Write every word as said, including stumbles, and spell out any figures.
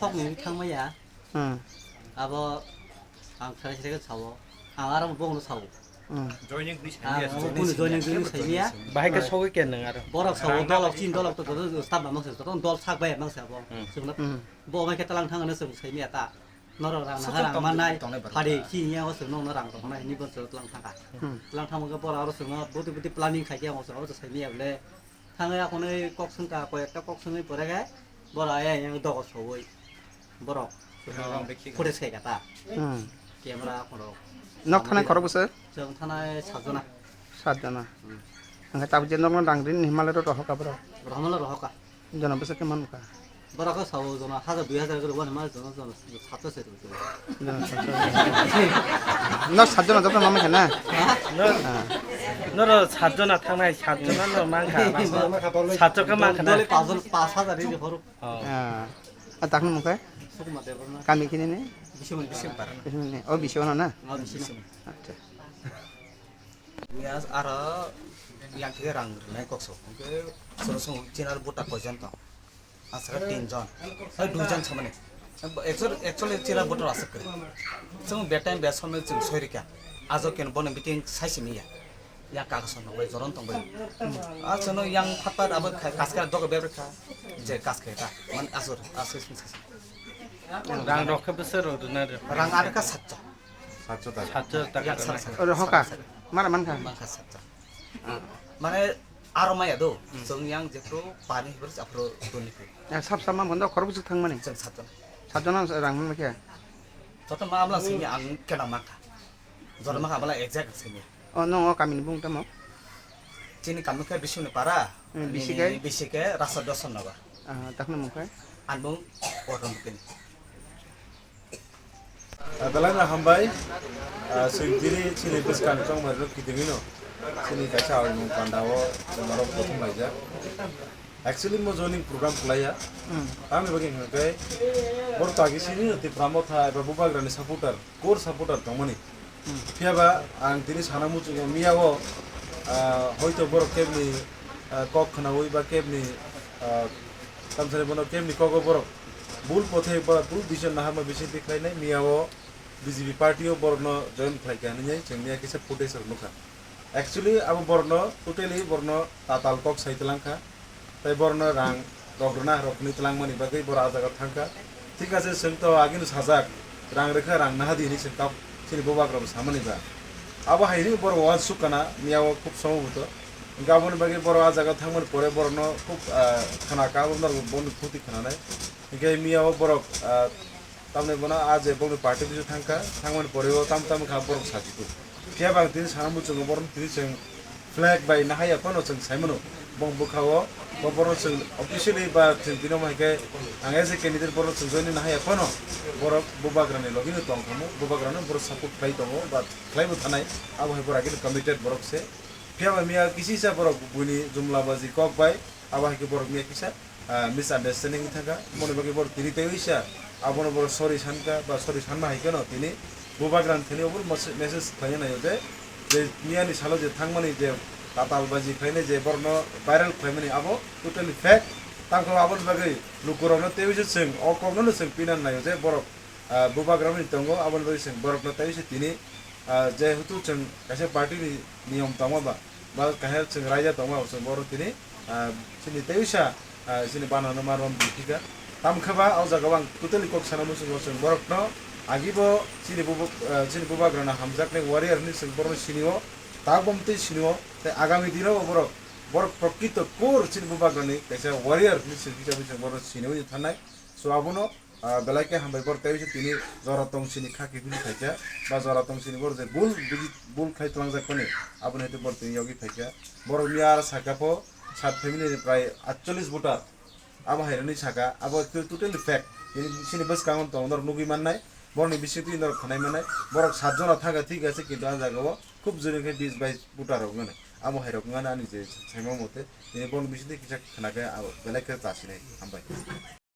Tok ni thang maya. Hmm. Abo ang sai sai ke sao. Ang aro bong no sao. Hmm. Joining ni sai. Ang abo bung joining ni sai maya. Bahai ke sogwi ke nang aro. Borok sao, dolok chin dolok to to staff mang se to dol sak bai mang se abo. Hmm. Sugna. Hmm. Bo mai ke talang thang ne sung sai maya ta. Norok rang naha rang manai phari chini ya o sung nong no rang rok nai ni bon sung tlang thang ka. Hmm. Tlang thang ke borok aro sung no budi budi planning khai ke abo sung abo sai maya le. Thangwi akhonwi kok swngkha, koi ekta kok swngwi pore khe borok ayang ayang dogo sogwi borok footage khaikha ta. Hmm. Camera khorok. Nok thanai khorok bwswk? Chwng thanai satjona. Satjona. Hmm. Hwnkhe tabuk je nokno rang rini hinmalai rw rohorkha borok? Rohormano rohorkha. Jona bwswk khe mankha? Borok khe sao jona hajar dui hajar khe rwmani ma jona jona satjona se rwmani. Jona satjona. Nok satjona joto ma mankha na? Ha? Noro satjona thangnai, satjona no mankha. Satjona khe mankha na? Dole pachjon, pach hajar ni horo. Oh. Ah. A takni mung khe? Sukuma Debbarma. Kami kini ni? Bisimon, Bisimon. Bisimon ni. Oh, Bisimon na? Oh, Bisimon. Acha. Yang aro yang khe rang rwnai kok sok. Hwnkhe soro song chinar buta koijon tong. Aswk tin jon. Hai dui jon samani. Actually, actually chinar buta aswk kwrwi. Chwng be time be somoi chwng soi rikha. Ajo ken bono meeting sai simi ya. Yang kaga son tong bai, joron tong bai. Aswk no yang phat phat abo kaskar dogo be rikha. Je kaskar ta. Man asur, asur sing sasa. Rang rok khe bwswk rok rwna rw. Rang aro kha satcha. Satcho taka. Satcho taka. Yak sar sar. Oro hoka. Sar sar. Mara mankha. Mankha satcha. Ah. Mane aro maya do. Hmm. Chwng yang jephru pani hibri aphru doni phi. Ya sab sab mam hondo khorok bwswk thangmani. Chwng satcho. Satcho na rang man khe. Joto ma amla sini ang kena mankha. Joto ma amla exact sini. Oh, no, oh, kamini bung tamo? Chini kami khe Bisuni para. Hmm, bisi nini kai? Bisi khe Rasa Dosan Nagar. Ah, takno mung khe? Anbung Otom Bukini. Ah, belai no hambai. Ah, chwng tini chini bwskang chongmani no kitingwi no. Chini kaisa almung panda o chwng norok kuthum laijak. Actually mo joining program khlaiya. Hmm. Tamni bagwi hwnkhe borok tagi sini no Tipra Motha eba Bubagrani supporter, core supporter tongmani. Hmm. Phiya ba ang tini sana muchungo miya o, ah, hoito borok kebni, ah, kok khnaui ba kebni, ah, tamsani bono kebni kogo borok bul pothe ba bul decision naharma bisingtwi khlainai miya o B J P party o borokno join khlaikha hinwi chwng miya kisa footage rok nukha. Actually abo borokno totally borokno tatal kok sai twlangkha. Tei borokno rang rok rwna rok hwnwi twlangmani bagwi borok ah jaga thangkha. Thik ase, chwng to agini sajak, rang rwkha, rang naha di hinwi chwng kap chini bubagrabo samani ba. Abo hai hinwi borok uansuk kana miya o khub somoboto. Hwnkhe aboni bagwi borok ah jaga thangmani pore borokno khub, ah, khna ka, abo norok bono khuti khnanai. Hwnkhe miya o borok, ah, tamni bono ah je bongni party bisingo thangkha, thangmani pore o tam tam kha borok sajigo. Phiya ba ang tini sana muchungo borok tini chwng flag bai nahaya phano chwng saimano. Bong bwkha o bo borok chwng officially ba chwng tini omo hai khe ang as a candidate borok chwng join nahaya phano borok bubagrani logino tong khamu, bubagrano borok support khlai tongo ba khlaibo thanai. Abo hai borok agini committed borok se. Phiya ba miya kisa kisa borok buini jumla baji kok bai abo hai khe borok miya kisa ah, misunderstanding wngwi thangkha, aboni bagwi borok tini tei wisa, abono borok sorry sankha, ba sorry sanma hai kheno tini bubagrani thani obo message khlaina naio je, je miyani salo je thangmani je tatal baji khlainai je borokno viral khlaimani abo totally fake, tangkha aboni bagwi lukurokno tei wisa chwng o kokno no chwng pinani naio je borok, ah, bubagrani tongo, aboni bagwi chwng borokno tei wisa tini, ah, jehetu chwng kaisa party ni niyom tongma ba, ba kahel chwng raida tongma, chwng borok tini, ah, chini tei wisa, ah, chini banano ma rom di thika. Tamo khe ba, o jaga o ang totally kok sana muchungo chwng borokno agi bo chini bubu-, ah, chini bubagrano hamjaknai warrior hinwi chwng borokno sinio, tak bom tei sinio, tei agami dino bo borok, borok prokrito core chini bubagrani kaisa warrior hinwi chwng hisab bai chwng borokno sinio thanai. So abono, ah, belai khe hambai borok tei wisa tini jora tong sini kha kiphilwi phaikha, ba jora tong sini borok je bul buji, bul khlai twlangjak phani, aboni hai borok tini yogwi phaikha. Borok miya aro saka pho sat family ni prai atchollis voter. Abo hai rwni saka, abo to-, totally fake. Tini chini bwskango tong norok nugwi mannai, borokni bisingtwi norok khnai mannai, borok sat jona thangkha thik ase, kintu ah jaga o khub jora khe bis bais voter rok wngmano. Abo hai rok wngmano ani je saima mote, tini borokni bisingtwi kisa khna khe abo belai khe chasinai. Hambai.